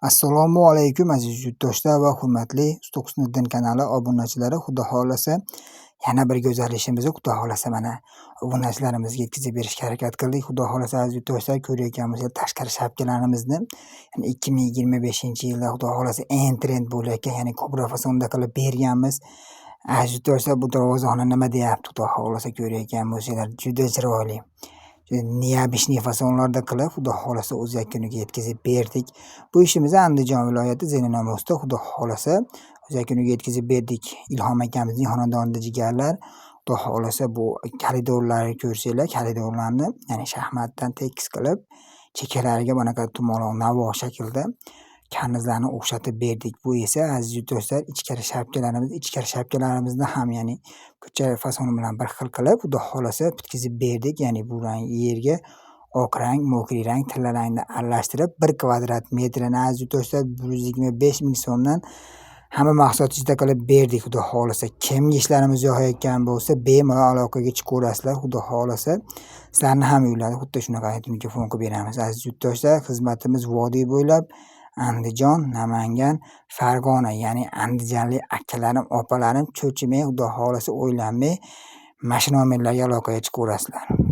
Assalomu alaykum, aziz yurtdoshlar va hurmatli Usta Husniddin kanali obunachilari. Xudo xohlasa, yana bir go'zal ishimizni, Xudo xohlasa, mana obunachilarimizga yetkazib berishga harakat qildik. Xudo xohlasa, aziz yurtdoshlar, ko'rayotgan bo'lsangiz, tashqari shapkalarimizni, ya'ni 2025-yilda, Xudo xohlasa, eng trend bo'layotgan, ya'ni kobra fasonda qilib berganmiz. Aziz yurtdoshlar, bu darvozani nima deyapti, Xudo xohlasa, ko'rayotgan bo'lsanglar, juda chiroyli. Необычный fasonlarda qilib, Xudo xohlasa, o'z yakuniga yetkazib berdik. Bu ishimizni Andijon viloyati Zelenamosda, Xudo xohlasa, o'z yakuniga yetkazib berdik. Ilhom akamizning xonadonida, jigarlar. Xudo xohlasa, bu koridorlarni ko'rsanglar, koridorlarni, ya'ni shaxmatdan tekis qilib, chekkalariga bunaqa dumaloq navo shaklda karnizlarni o'xshatib berdik. Bu esa, aziz yurtdoshlar, ichkari shapkalarimizni ham, ya'ni ko'cha fasoni bilan bir xil qilib, Xudo xohlasa, bitkazib berdik. Ya'ni bu rang yerga oq rang, мокрый rang, tilla rangni aralashtirib, 1 kvadrat metrini, aziz yurtdoshlar, 125 000 so'mdan hamma mahsulot ichida qilib berdik, Xudo xohlasa. Kimga ishlarimiz yoqayotgan bo'lsa, bemalol aloqaga chiqaverasizlar. Xudo xohlasa, sizlarni ham uylarida xuddi shunaqa mikrofon qilib beramiz. Aziz yurtdoshlar, xizmatimiz vodiy bo'ylab Andijon, Namangan, Farg'ona, ya'ni andijonlik akalarim, opalarim cho'chimay, Xudo xohlasa, o'ylanmay mana shu nomerlarga aloqaga chiqaverasizlar.